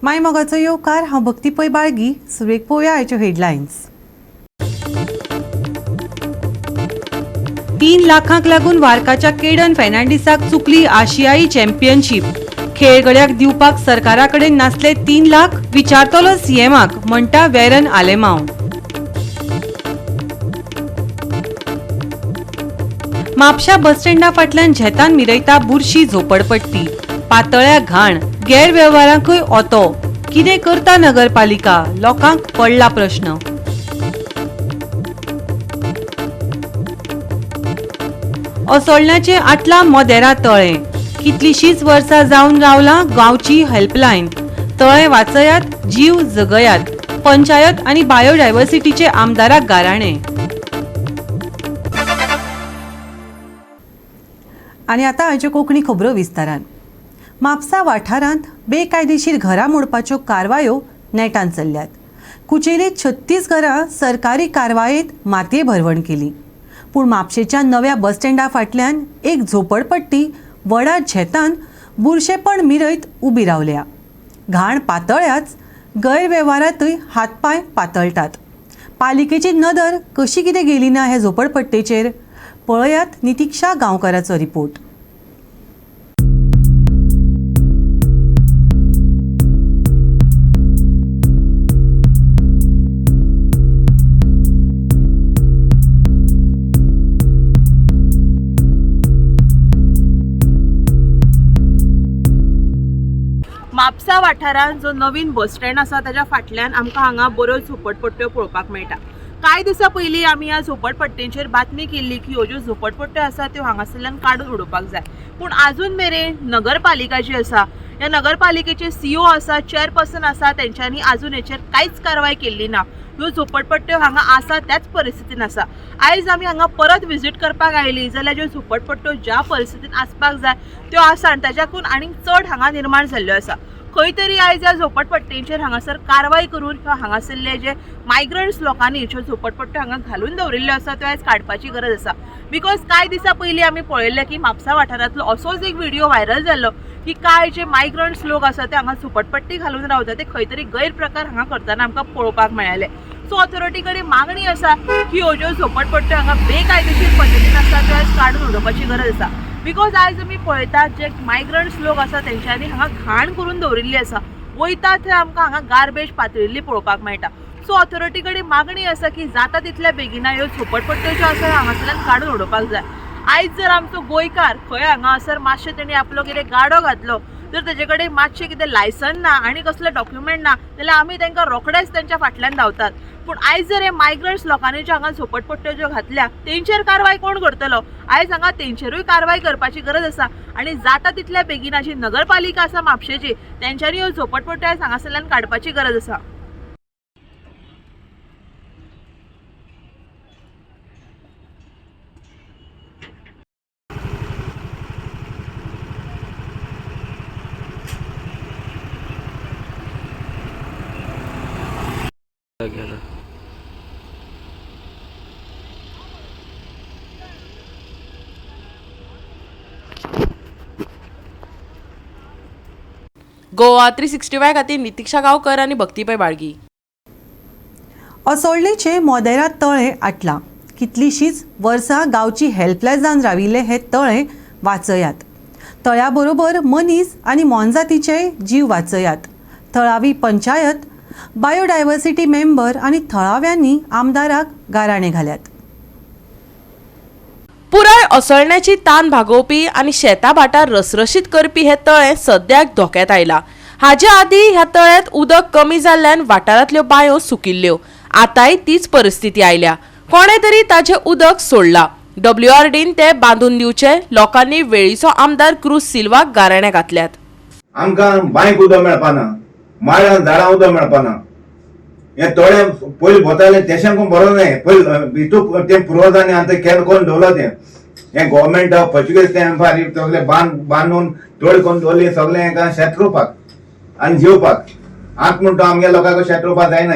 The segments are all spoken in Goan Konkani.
माय मोगाचो येवकार. हांव भक्ती पै बाळगी. सुरवेक पळोवया आयच्यो हेडलायन्स. 3 लाखांक लागून वार्काच्या केडन फेर्नांडीसाक चुकली आशियाई चॅम्पियनशीप. खेळगड्याक दिवपाक सरकारा कडेन नासले 3 लाख, विचारतलो सीएमाक म्हणटा वेरन आलेमाव. म्हापशा बस स्टँडा फाटल्यान झेतान मिरयता बुरशी झोपडपट्टी. पातळ्या घाण, गैरवेव्हारांकूय ओतो. कितें करता नगरपालिका, लोकांक पडला प्रश्न. असोळण्याचे आटला मोदेरा तळें. कितलीशींच वर्सां जावन रावलां गांवची हेल्पलायन. तळें वाचयात, जीव जगयात, पंचायत आनी बायोडायवर्सिटीचे आमदाराक गाराणे. आनी आतां आयच्यो कोंकणी खबरो विस्तारान. म्हापसा वाठारांत बेकायदेशीर घरां मोडपाच्यो कारवायो नेटान चल्ल्यात. कुचेलीत 36 घरां सरकारी कारवायेंत मातये भरवण केली. पूण म्हापशेच्या नव्या बस स्टँडा फाटल्यान एक झोपडपट्टी व्हडा झेतान बुरशेपण मिरयत उबी रावल्या. घाण पातळ्याच, गैरवेव्हारांतूय हातपांय पातळटात. पालिकेची नदर कशी कितें गेली ना हे झोपडपट्टेचेर? पळयात नितिक्षा गांवकाराचो रिपोर्ट. म्हापसा वाठारांत जो नवीन बस स्टँड आसा ताच्या फाटल्यान आमकां हांगा बऱ्यो झोपडपट्ट्यो पळोवपाक मेळटा. कांय दिसां पयलीं आमी ह्या झोपडपट्टेचेर बातमी केल्ली की ह्यो ज्यो झोपडपट्ट्यो आसा त्यो हांगासरल्यान काडून उडोवपाक जाय. पूण आजून मेरेन नगरपालिका जी आसा, ह्या नगरपालिकेचे सीओ आसा, चेअरपर्सन आसा, तेंच्यांनी आजून हेचेर कांयच कारवाय केल्ली ना. ह्यो झोपडपट्ट्यो हांगा आसा त्याच परिस्थितीन आसा. आयज आमी हांगा परत विजीट करपाक आयली जाल्यार ज्यो झोपडपट्ट्यो ज्या परिस्थितीन आसपाक जाय त्यो आसा आनी ताच्याकून आनीक चड हांगा निर्माण जाल्ल्यो आसा. खंय तरी आयज ह्या झोपडपट्टेंचेर हांगासर कारवाय करून ह्यो हांगासरले जे मायग्रंट्स लोकांनी ज्यो झोपडपट्ट्यो हांगा घालून दवरिल्ल्यो आसा त्यो आयज काडपाची गरज आसा. Because कांय दिसां पयलीं आमी पळयल्लें की म्हापसा वाठारांतलो असोच एक व्हिडियो व्हायरल जाल्लो की कांय जे मायग्रंट्स लोक आसा ते हांगा झोपडपट्टी घालून रावता, ते खंय तरी गैरप्रकार हांगा करतना आमकां पळोवपाक मेळ्ळेले. सो ऑथॉरिटी कडेन मागणी आसा की ह्यो ज्यो झोपडपट्ट्यो हांगा बेकायदेशीर पद्दतीन आसा त्यो आयज काडून उडोवपाची गरज आसा. Because आयज आमी पळयतात, जे मायग्रंट्स लोक आसा तेंच्यांनी हांगा घाण करून दवरिल्ली आसा. वयता थंय आमकां हांगा गार्बेज पातळिल्ली पळोवपाक मेळटा. सो ऑथॉरिटी कडेन मागणी आसा की जाता तितल्या बेगिना ह्यो झोपडपट्ट्यो ज्यो आसा हांगासरल्यान काडून उडोवपाक जाय. आयज जर आमचो गोंयकार खंय हांगासर मातशें तेणी आपलो कितें गाडो घातलो, जर तेजे कडेन मातशें कितें लायसन ना आनी कसलें डॉक्युमेंट ना जाल्यार आमी तांकां रोखडेच तेंच्या फाटल्यान धांवतात. पूण आयज जर हे मायग्रंट्स लोकांनी ज्यो हांगा झोपडपट्ट्यो ज्यो घातल्या तेंचेर कारवाय कोण करतलो? आयज हांगा तेंचेरूय कारवाय करपाची गरज आसा आनी जाता तितल्या बेगिना जी नगरपालिका आसा म्हापशेची तेंच्यांनी ह्यो झोपडपट्ट्यो आयज हांगासरल्यान काडपाची गरज आसा. गोवा 365 खातीर नितिक्षा गांवकर आनी भक्ती पै बाळगी. असोळणेचे मोदेरा तळें आटलां. कितलींशींच वर्सां गांवची हेल्पलायन जावन राविल्लें हें तळें वाचयात. तळ्या बरोबर मनीस आनी मोनजातीचे जीव वाचयात. थळावी पंचायत, बायोडायवर्सिटी मेंबर आनी थळाव्यांनी आमदाराक गाराणे घाल्यात. पुराय असळण्याची तान भागोवपी आनी शेता भाटार रसरशीत करपी हे तळें सद्याक धोक्यात आयला. हाजे आदी ह्या तळ्यांत उदक कमी जाल्ल्यान वाठारांतल्यो बांयो सुकिल्ल्यो. आतांय तीच परिस्थिती आयल्या. कोणे तरी ताजें उदक सोडलां. डब्ल्यूआरडीन ते बांदून दिवचे. लोकांनी वेळीचो आमदार क्रूज सिल्वाक गाराणें घातल्यात. आमकां बांयक उदक मेळपाना, माळ्यान झाडां उदक मेळपाना. हें तळें पयलीं भोतालें तेशें बरो न्हय. पयलीं हितू ते पुर्वजांनी आतां केन्ना कोण दवरलो तें हें गव्हर्मेंट पोर्चुगीज तेंपार सगळें बांद बांदून तोड करून दवरली सगळें हेका शेत रोवपाक आनी जेवपाक. आतां म्हणटा आमगे लोकांक शेत रोवपाक जायना.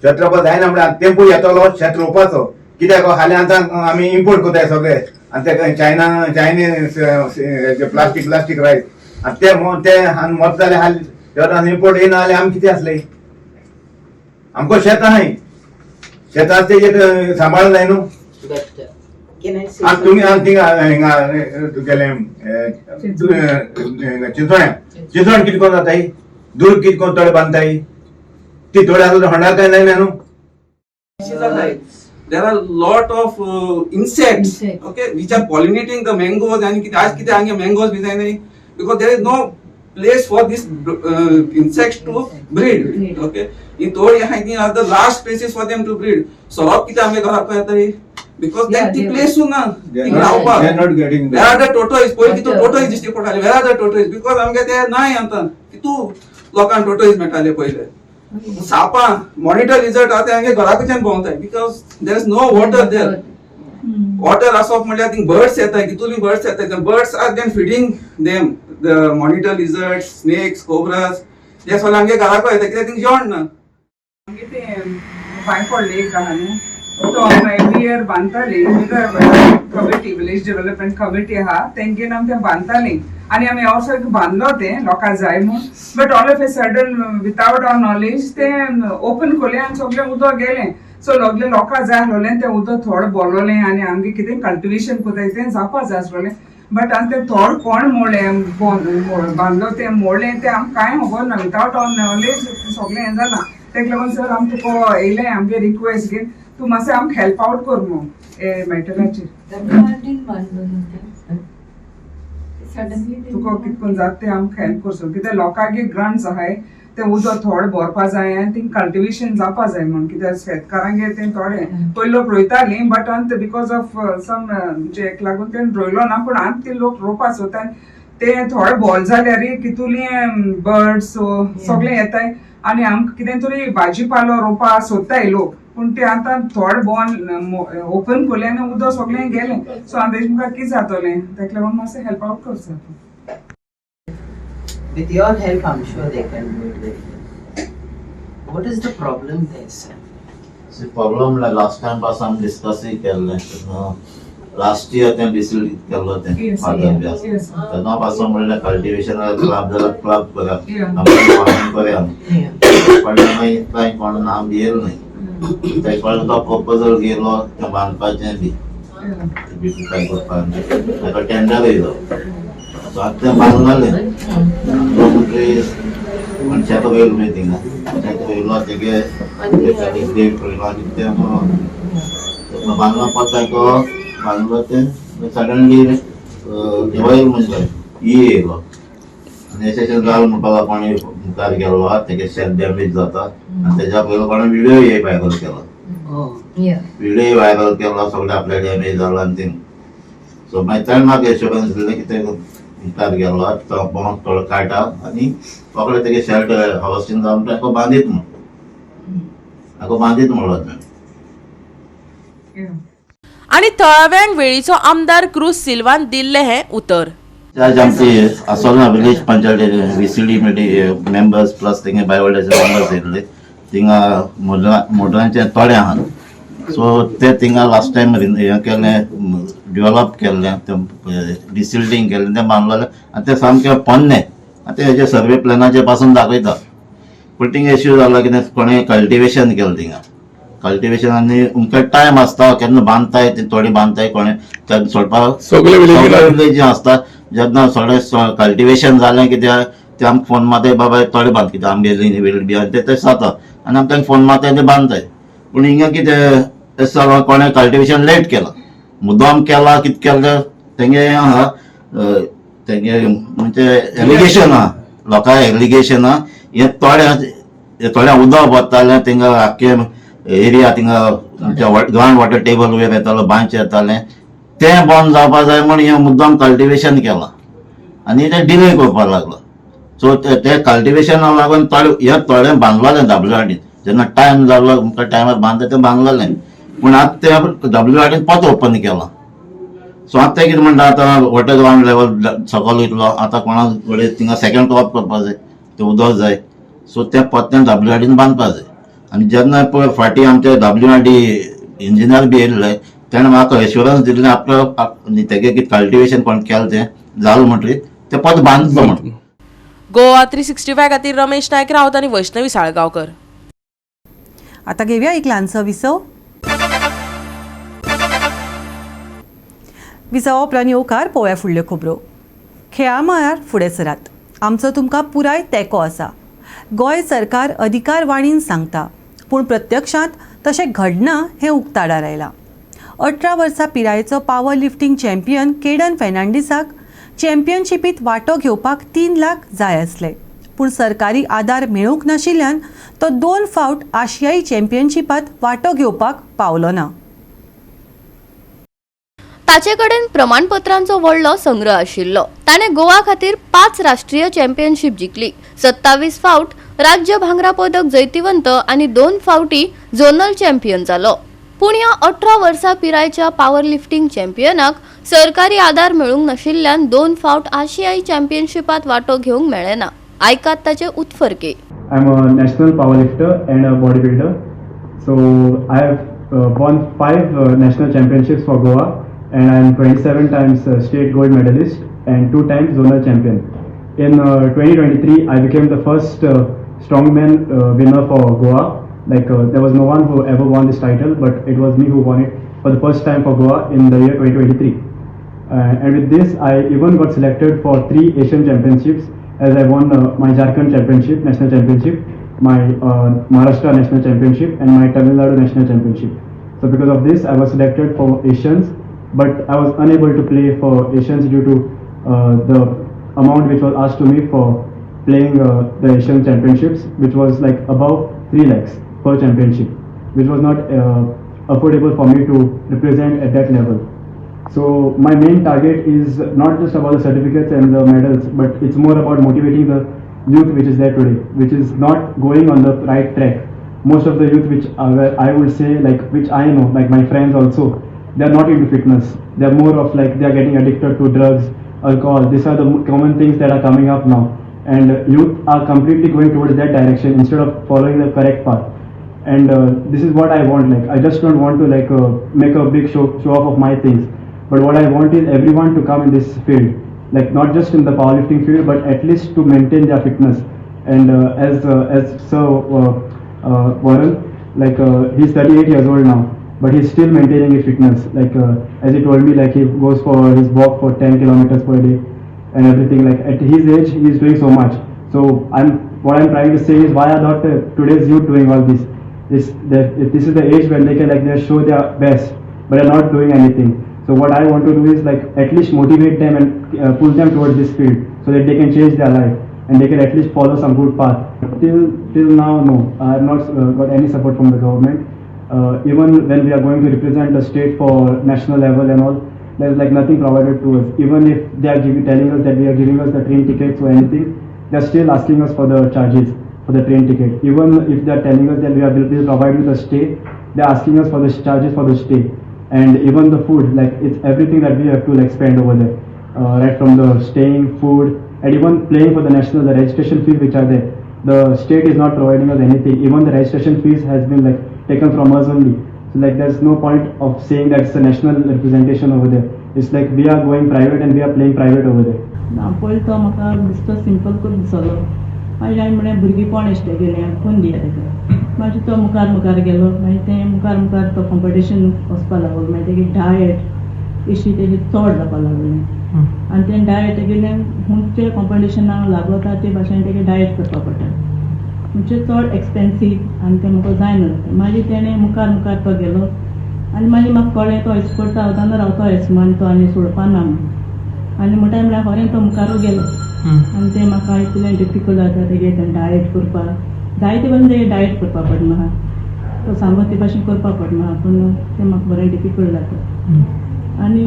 शेत रोवपाक जायना म्हळ्यार तेंपूय येतलो शेत रोवपाचो. कित्याक हालीं आतां आमी इम्पोर्ट करताय सगळे आनी ते China Chinese plastic plastic rice आनी ते ते आनी मरता जाल्यार हालीं तेन्ना रिपोर्ट येयना जाल्यार आमी कितें आसले? आमकां शेत आहाय, शेत आसा तेजेर सांबाळ जाय न्हू. But can I say आनी तुमी something? आनी थिंगा हिंगा तुगेलें चिंचोण्या, चिंचोण कितें करून जाताय, दूर कितें करून तळे बांदताय, ती थोडे आसा होंडार काय जायना न्हू. There are lot of insects, Insects. Okay, which are pollinating the mangoes and कितें आज कितें हांगे mangoes बी जायना because there is no place for this insects to breed. Breed. Okay, in तोडी आहाय ती are the last places for them to breed. सोरोप कितें आमगे घराक येताय because Yeah, that ती they- place ना They ती are not- रावपाक. They are not getting the- Where are the tortoise? पयर कितू Turtle. tortoise दिश्टी पडटाले. Where are the tortoise? Because आमगे ते नाय आतां कितू लोकांक tortoise मेळटाले पयले. सापां, मॉनिटर लिजर्ड आहा ते आमगे घरा कडच्यान भोंवताय because there is no water there. Water आसप म्हणल्यार थिंग बर्ड्स येताय, कितुली बर्ड्स येताय. Birds are then feeding them, the monitor lizard, snakes, cobras, ते सगळे आमगे घराक येता कित्याक थिंग जेवण ना. आमगे ते बांय पडले एक आहा न्हू, तो आमी एवरी इयर बांदताली. कमिटी, विलेज डेव्हलपमेंट कमिटी आहा, तेंगेन आमी तें बांदताली आनी आमी ऑल्सो एक बांदलो तें लोकां जाय म्हूण, but all of a sudden without our knowledge तें ओपन कोलें आनी सगळें उदक गेलें. सो सगळे लोकां जाय आसलोलें तें उदक थोडें बोलोलें आनी आमगे कितें कल्टिवेशन कोताय तें जावपा जाय आसलोलें, बट आनी तें थोडें कोण मोडलें, बांदलो तें मोडलें तें आमकां कांय खबर ना. विदावट our knowledge सगळें हें जालां. तेका लागून सर आमी तुका येयलें आमगे रिक्वेस्ट घेवन तूं मातशें आमकां हेल्प आवट कर म्हूण हे मॅटराचेर. Suddenly they तुका कितें करून जाता तें आमकां हेल्प करचो, कित्याक लोकांक ग्रांट्स आहाय तें उदक थोडें भरपा जाय आनी थिंग कल्टिवेशन जावपा जाय म्हूण, कित्याक शेतकारांगेर तें थोडें पयलीं लोक रोयतालीं, बट आतां because of सम म्हणजे हेका लागून तें रोयलो ना, पूण आतां ते लोक रोवपा सोदता. ते थोडे बॉल जाल्यार कितुली बर्ड्स सगळे येताय आनी आमकां कितें तरी भाजी पालो रोवपा सोदताय लोक, पूण ते आतां थोडे बॉल ओपन कोलें आनी उदक सगळें गेलें. सो आतां तेजे मुखार कितें जातलें, तेका लागून मातशें हेल्प आवट करचो. With your help, I'm sure they can do it very well. What is the problem there, sir? Problem last time पासून आमी डिस्कसूय केल्लें. लास्ट इयर तें डिसील केल्लो तें फादर बी आसा तेन्ना पासून म्हणलें कल्टिवेशन क्लब जाल्यार क्लब करा, आमकां फार्मींग करया. पण मागीर कांय कोण नाम दियल न्हय. ते पण तो प्रपोजल गेलो तें बांदपाचें बी ब्युटिफाय करपाक, ताका टेंडर येयलो. सो आतां तें बांदलें तो म्हणटकीर मनशाक रोयल न्हय, थिंगा शेत रोयलो, तेगे देड रोयलो आनी तें बांदलो. पत्ता तो बांदलो तें सडनली वयल म्हणजे ई येयलो आनी अशें अशें जालें म्हणपाक लागलो. कोणी मुखार गेलो आहा तेगे शेत डॅमेज जाता आनी तेज्या पयलो कोणें विडियो व्हायरल केलो. Oh. विडियो व्हायरल केलो, सगळें आपल्या डॅमेज जालो आनी थिंग. सो मागीर ताणें म्हाका एश्योरन्स दिलें की ते मुखार गेलो आहा, तो बोंड थोडो काडटा आनी रोखडें तेगे शेल्टर हावसींग जावन ताका बांदीत म्हूण, ताका बांदीत म्हणलो तेणें. आनी थळाव्यांक वेळीचो आमदार क्रूज सिल्वान दिल्लें हें उतर. आज आमची Assolna village panchayat VCD members plus थिंगा बायवड्याचे मेंबर्स येयल्ले. थिंगा मोडरांचे तोडे आहात, सो ते थिंगा लास्ट टायम हें केलें, डेवलप केल्लें, तें डिसिल्टींग केल्लें, तें बांदलेलें आनी तें सामकें पोन्नें. आनी तें हेजे सर्वे प्लॅनाचे पासून दाखयता. पूण थिंगा इश्यू जाला कितें, कोणें कल्टिवेशन केलें थिंगा. कल्टिवेशन आनी उमकां टायम आसता केन्ना बांदताय ते, थोडी बांदताय कोणें तेन्ना सोडपाक. सगळे सगळे विलेजी आसता जेन्ना सगळें कल्टिवेशन जालें कित्याक ते आमकां फोन मारताय, बाबा थोडे बांद, कित्याक आमगेली वेळ बी आनी ते तशें जाता आनी आमी तांकां फोन मारताय, ते बांदताय. पूण हिंगा कितें तें जालां, कोणें कल्टिवेशन लेट केलां, मुद्दाम केलां, कितें केलें तेंगे आहा, तेंगे म्हणजे एलिगेशन आहा, लोकांक एलिगेशन आहा. हें थोडे हे थोड्या उदक वतालें थिंगा, आख्खे एरिया थिंगा ग्रावंड वॉटर टेबल वयर येतालो, बांयचेर येतालें, तें बंद जावपा जाय म्हूण हें मुद्दाम कल्टिवेशन केलां आनी तें डिले करपाक लागलो. सो ते कल्टिवेशनाक लागून थोडे हें थोडें बांदलेलें डब्ल्यू आर डीन. जेन्ना टायम जालो तुमकां टायमार बांदता तें बांदलेलें, पूण आतां तें डब्ल्यू आर डीन परत ओपन केलां. सो आतां तें कितें म्हणटा, आतां वॉटर ग्रावंड लेवल सकयल वयतलो, आतां कोणाक घडये थिंगा सेकंड क्रॉप करपा जाय, तें उदक जाय. सो तें परतें डब्ल्यू आर डीन बांदपा जाय. आनी जेन्ना पळय फाटीं आमचे डब्ल्यू आर डी इंजिनियर बी येयल्ले, तेणें म्हाका एश्योरन्स दिल्लें आपलो तेगे कितें कल्टिवेशन कोण केलें तें जालें म्हणटकीर तें परत बांदतलो म्हणून. गोवा 365 खातीर रमेश नायक राऊत आनी वैष्णवी साळगांवकर. आता घेऊया एक ल्हानसो विसव. विसवा उपरांत येवकार पळोवया फुडल्यो खबरो. खेळा मळार फुडें सरात, आमचो तुमकां पुराय तेंको आसा. गोंय सरकार अधिकार वाणीन सांगता, पूण प्रत्यक्षांत तशें घडना हें उक्ताडार आयलां. 18 वर्सां पिरायेचो पावर लिफ्टींग चॅम्पियन केडन फेर्नांडीसाक चॅम्पियनशिपींत वांटो घेवपाक 3 लाख जाय आसले, पूण सरकारी आदार मेळूंक नाशिल्ल्यान तो 2 फावट आशियाई चॅम्पियनशिपांत वांटो घेवपाक पावलो ना. ताचे कडेन प्रमाणपत्रांचो व्हडलो संग्रह आशिल्लो. ताणें गोवा खातीर 5 राष्ट्रीय चॅम्पियनशीप जिखली, 27 फावट राज्य भांगरा पदक जैतिवंत आनी 2 फावटी झोनल चॅम्पियन जालो. पूण ह्या 18 वर्सां पिरायेच्या पावर लिफ्टींग चॅम्पियनाक सरकारी आदार मेळूंक नाशिल्ल्यान 2 फावट आशियाई चॅम्पियनशिपांत वांटो घेवंक मेळ्ळें ना. आयकात ताचे उत्फर्के. I am a national powerlifter and a bodybuilder. So I have won 5 national championships for Goa, and I am 27 times state gold medalist and 2 times zonal champion. In 2023, I became the first strongman winner for Goa. Like there was no one who ever won this title, but it was me who won it for the first time for Goa in the year 2023. And with this, I even got selected for 3 Asian championships, as I won my Jharkhand championship, national championship, my Maharashtra national championship, and my Tamil Nadu national championship. So because of this, I was selected for Asians, but I was unable to play for Asians due to the amount which was asked to me for playing the Asian championships, which was like above 3 lakhs per championship, which was not affordable for me to represent at that level. So my main target is not just about the certificates and the medals, but it's more about motivating the youth which is there today, which is not going on the right track. Most of the youth which are, I would say, like which I know, like my friends also, they are not into fitness. They are more of like they are getting addicted to drugs, alcohol. These are the common things that are coming up now, and youth are completely going towards that direction instead of following the correct path. And this is what I want. Like I just don't want to like make a big show off of my things, but what I want is everyone to come in this field, like not just in the powerlifting field, but at least to maintain their fitness. And as Sir Warren, like he's 38 years old now, but he's still maintaining his fitness. Like as he told me, like he goes for his walk for 10 kilometers per day and everything. Like at his age, he's doing so much. So what I'm trying to say is, why are not today's youth doing all this? This is the age when they can like they show their best, but are not doing anything. So what I want to do is like at least motivate them and pull them towards this field so that they can change their life and they can at least follow some good path. Till now, no, I have not got any support from the government. Even when we are going to represent the state for national level and all, there's like nothing provided to us. Even if they are telling us that we are giving us the train tickets or anything, they're still asking us for the charges for the train ticket. Even if they're telling us that we will provide you the stay, they're asking us for the charges for the stay. And even the food, like it's everything that we have to like spend over there, right from the staying, food, and even playing for the national, the registration fees which are there. The state is not providing us anything. Even the registration fees has been like taken from us only. So like there's no point of saying that it's a national representation over there. It's like we are going private and we are playing private over there. पयलीं तो म्हाका दिसता सिंपल करून दिसलो. मागीर हांवें म्हणलें भुरगेपण एश्टें गेलें कोण दिया ताका. मागीर तो मुखार मुखार गेलो, मागीर तें मुखार मुखार तो कॉम्पिटिशन वचपा लागलो. मागीर तेगे डायट इशी तेजी चड जावपा लागलें आनी तें डायट गेलें खंयचे कॉम्पिटिशनाक लागता ते भाशेन तेगे डायट करपा पडटा, म्हणजे चड एक्सपेन्सीव आनी तें म्हाका जायना. मागीर तेणें मुखार मुखार तो गेलो आनी मागीर म्हाका कळ्ळें तो एक्सपर्ट जावना रावतो एस म्हण तो आनी सोडपा ना म्हण. आनी म्हणटा म्हळ्यार खरें तो मुखारू गेलो आनी तें म्हाका इतलें डिफिकल्ट जाता तेगे तें डायट करपाक जायते भाशेन तेगे डायट करपा पडटा म्हाका, तो सांगो ते भाशेन करपा पडटा म्हाका, पूण तें म्हाका बरें डिफिकल्ट जाता. आनी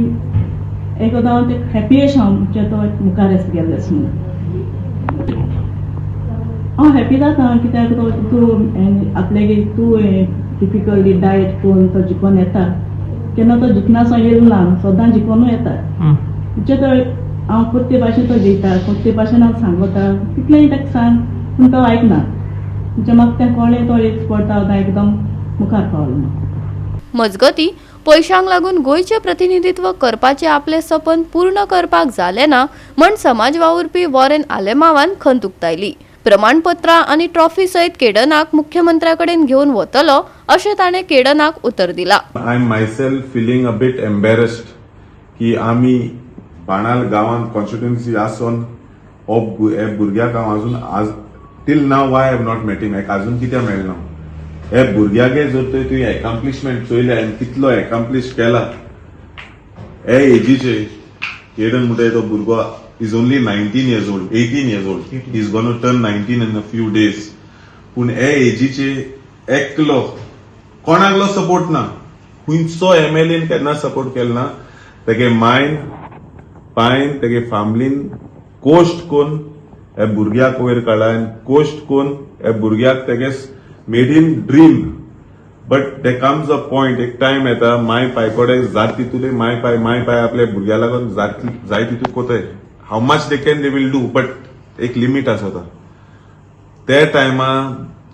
एकदां हांव तें हॅपी अशें हांव म्हणजे तो मुखार एस गेल्लें म्हणून हांव हॅपी जाता, कित्याक तो तूं आपल्यागे तूं डिफिकल्टी डायट करून तो जिखोन येता. केन्ना तो जिखनासो येयलो ना, सदां जिखोनूय येता. म्हणजे तो हांव करते भाशेन तो जेयता, करते भाशेन हांव सांगता तितलेंय ताका सांग, पूण तो आयकना. म्हणजे म्हाका तें कळ्ळें तो एक्सपर्ट जाता एकदम मुखार पावलो. मजगती पयशांक लागून गोंयचें प्रतिनिधित्व करपाचें आपलें सपन पूर्ण करपाक जालें ना म्हण समाज वावुरपी वॉरेन आलेमावान खंत उक्तायली. प्रमाणपत्रां आनी ट्रॉफी सयत केडनाक मुख्यमंत्र्या कडेन घेवन वतलो अशें ताणें केडनाक उतर दिलां. I am myself feeling a bit embarrassed की आमी बाणाल गांवांत कॉन्स्टिट्युएन्सी आसून हो भुरग्याक हांव अजून आज till now I have not met him. हेका अजून कित्याक मेळना. हे भुरग्यागे जर तर तुवें एकाम्प्लिशमेंट चोयल्या आनी कितलो एकाम्प्लिश केला हे एजीचे. केडन म्हणटा तो भुरगो is only 19 years old, 18 years old. He is gonna turn 19 in a few days. पूण हे एजीचे एकलो कोणाकलो सपोर्ट ना, खंयचो एमएलएन केन्ना सपोर्ट केलो ना. तेगे मायन पायन तेगे फॅमिलीन कोश्ट कोन्न हे भुरग्याक वयर काडला आनी कोश्ट कोन्न हे भुरग्याक तेगे made him dream. But there comes a point, एक टायम येता माय पाय कडेन जात तितूले माय पाय माय पाय आपल्या भुरग्या लागून जात जाय तितू कोताय. How much they can they will do, but एक लिमीट आसता. त्या टायमा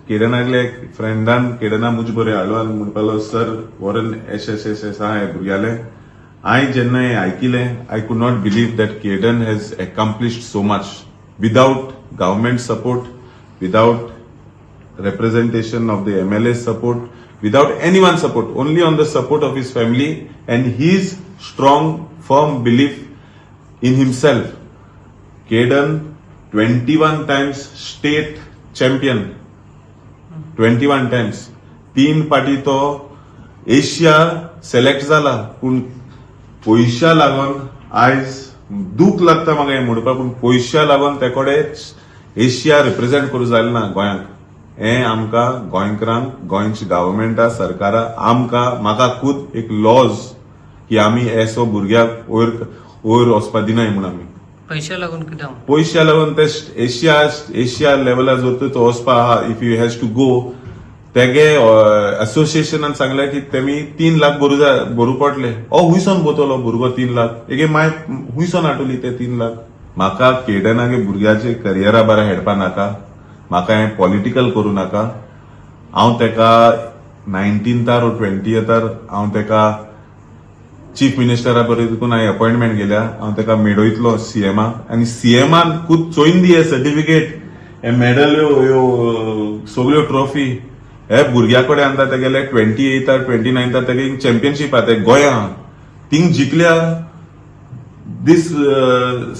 केडनागले एक फ्रेंडान केडना मुज बरें हाडलो आनी म्हणपाक लागलो, सर वॉरन एश एस एस एस आहा हे भुरग्याले. हांवें जेन्ना हें आयकिलें, I could not believe that Caden has accomplished so much without government support, without representation of the MLA support, without anyone's support, only on the support of his family and his strong, firm belief in himself. Caden, 21 times state champion, 21 times. 3 पाटी तो एशिया सेलेक्ट जाला, पूण पयशा लागून आयज दूख लागता म्हाका हें म्हणपाक, पूण पयशा लागून ते कडेन एशिया रिप्रेझेंट करूं जालें ना गोंयांक. हें आमकां गोंयकारांक, गोंयच्या गव्हर्मेंटा, सरकारा, आमकां म्हाका खूद एक लॉज की आमी एसो भुरग्याक वयर वयर वचपा दिनाय म्हूण आमी पयशे लागून कित्याक? पयशा लागून ते एशिया एशिया लेवलार जर तो वचपा आहा, if you has to go, तेगे असोसिएशनान सांगलें की तेमी 3 लाख भरू जाय, भरू पडले. ओ हुंयसोन भरतलो भुरगो 3 लाख? एगे माय हुंयसोन हाडटली ते 3 लाख? म्हाका केडनागे भुरग्याचे करियरा बरा हेडपा नाका, म्हाका हें पॉलिटिकल करूं नाका. हांव तेका 19थार ओ 20थार हांव तेका चीफ मिनिस्टरा बरें देखून हांवें अपॉयंटमेंट गेल्या. हांव तेका मेळयतलो सीएमा आनी सीएमान खूद चोयन दी हे सर्टिफिकेट, हे मेडल, ह्यो सगल्यो ट्रॉफी हे भुरग्या कडेन आतां तेगेले 28थार 29थार तेगे चॅम्पियनशीप आहा ते गोंया thing जिखल्या. This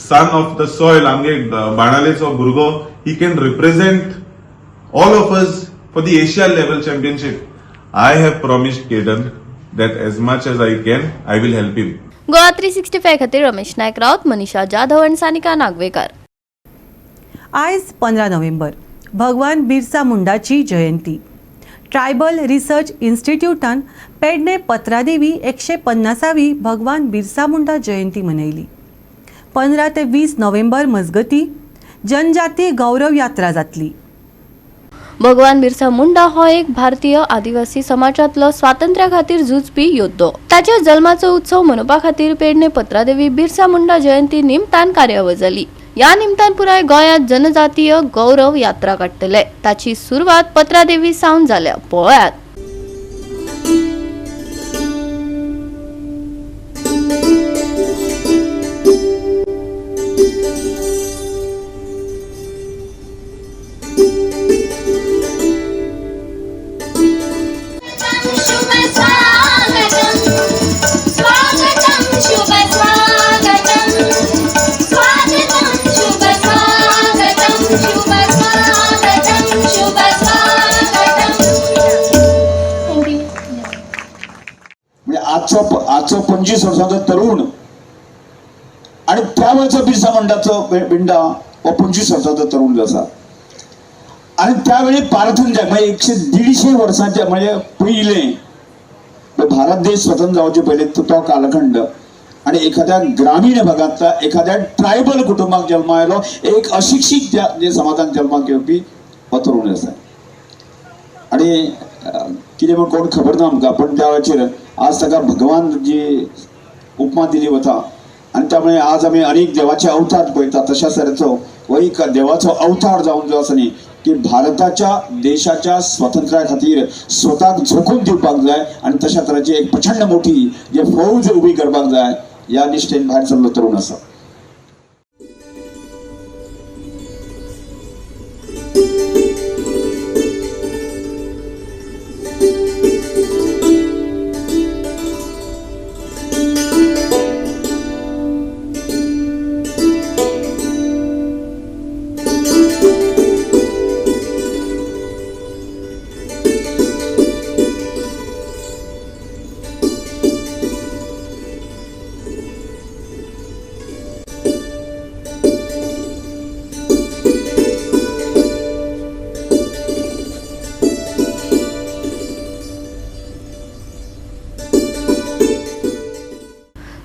son of the soil, आमगे बाणालेचो भुरगो, he can represent all of us for the Asia level championship. I have promised Caden that as much as I can, I will help him. Goa 365 खातीर रमेश नायक राऊत, मनीषा जाधव आनी सानिका नागवेकर. आयज 15 नोव्हेंबर, भगवान बिरसा मुंडाची जयंती. ट्रायबल रिसर्च इन्स्टिट्यूटान पेडणे पत्रादेवी 150वी भगवान बिरसा मुंडा जयंती मनयली. 15 ते 20 नोव्हेंबर मजगती जनजाती गौरव यात्रा जातली. भगवान बिरसा मुंडा हो एक भारतीय आदिवासी समाजांतलो स्वातंत्र्या खातीर झुजपी योद्धो. ताच्या जल्माचो उत्सव मनोवपा खातीर पेडणे पत्रादेवी बिरसा मुंडा जयंती निमतान कार्यावळ जाली. ह्या निमतान पुराय गोंयांत जनजातीय गौरव यात्रा काडटले. ताची सुरवात पत्रादेवी सावन जाल्या. पळयात. आजचो 25 वर्सांचो तरुण आणि त्यावेळचो बिरसा मुंडाचो बिंडा हो 25 वर्सांचो तरुण जो आसा आणि त्यावेळी पारथून जाय म्हणजे 100-150 वर्सांचे म्हणजे पयलें भारत देश स्वतंत्र जावचे पयले तो कालखंड आणि एखाद्या ग्रामीण भागांतल्या एखाद्या ट्रायबल कुटुंबाक जल्मा आयलो एक अशिक्षीत जे समाजान जल्माक येवपी हो तरुण आसा. आणि कितें म्हण कोण खबर ना आमकां, पण त्या वेळाचेर आज ताका भगवान जी उपमा दिली वता आनी त्यामुळे आज आमी अनेक देवाचे अवतार पळयता, तशाच तरेचो हो एक देवाचो अवतार जावन जो आसा न्ही की भारताच्या देशाच्या स्वातंत्र्या खातीर स्वताक झोकून दिवपाक जाय आनी तशा तरेची एक प्रचंड मोठी जे फौज उबी करपाक जाय ह्या निश्ठेन भायर सरलो तरुण आसा.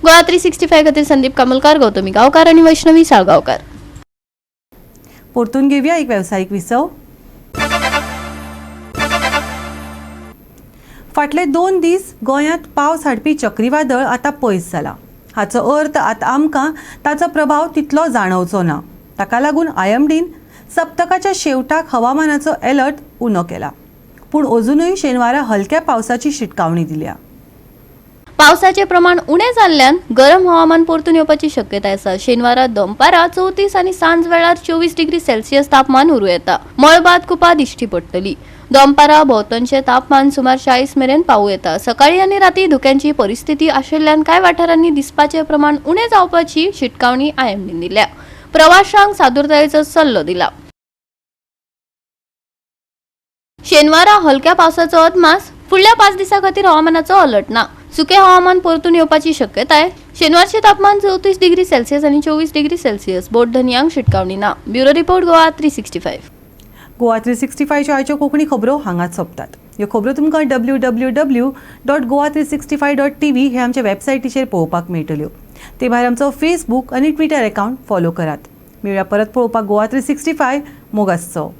गोवा 365 खातीर संदीप कामलकार, गौतमी गांवकार आनी वैष्णवी साळगांवकार. परतून घेवया एक वेवसायीक विसव. फाटले 2 दीस गोंयांत पावस हाडपी चक्रीवादळ आतां पयस जाला. हाचो अर्थ आतां आमकां ताचो प्रभाव तितलो जाणवचो ना. ताका लागून आयएमडीन सप्तकाच्या शेवटाक हवामानाचो अलर्ट उणो केला. पूण अजुनूय शेनवारा हलक्या पावसाची शिटकावणी दिल्या. पावसाचे प्रमाण उणें जाल्ल्यान गरम हवामान परतून येवपाची शक्यताय आसा. शेनवारा दनपारा 34 आनी सांज वेळार 24 डिग्री सेल्सियस तापमान उरूं येता. मळबांत कुपां दिश्टी पडटली. दनपारा भोंवतणचें तापमान सुमार 40 मेरेन पावूं येता. सकाळी आनी राती धुक्यांची परिस्थिती आशिल्ल्यान कांय वाठारांनी दिसपाचें प्रमाण उणें जावपाची शिटकावणी आयएमडीन दिल्या. प्रवाशांक सादुरतायेचो सल्लो दिला. शेनवारा हलक्या पावसाचो अदमास. फुडल्या 5 दिसां खातीर हवामानाचो अलर्ट ना. सुकें हवामान परतून येवपाची शक्यताय. शेनवारचें तापमान 34 डिग्री सेल्सियस आनी 24 डिग्री सेल्सियस. बोट धनयांक शिटकावणी ना. Bureau report, Goa 365. Goa 365च्यो आयच्यो कोंकणी खबरो हांगाच सोंपतात. ह्यो खबरो तुमकां www.goa365.tv हे आमचे वेबसायटीचेर पळोवपाक मेळटल्यो. ते भायर आमचो फेसबूक आनी ट्विटर एकावंट फॉलो करात. मेळया परत पळोवपाक गोवा 365. मोग आसचो.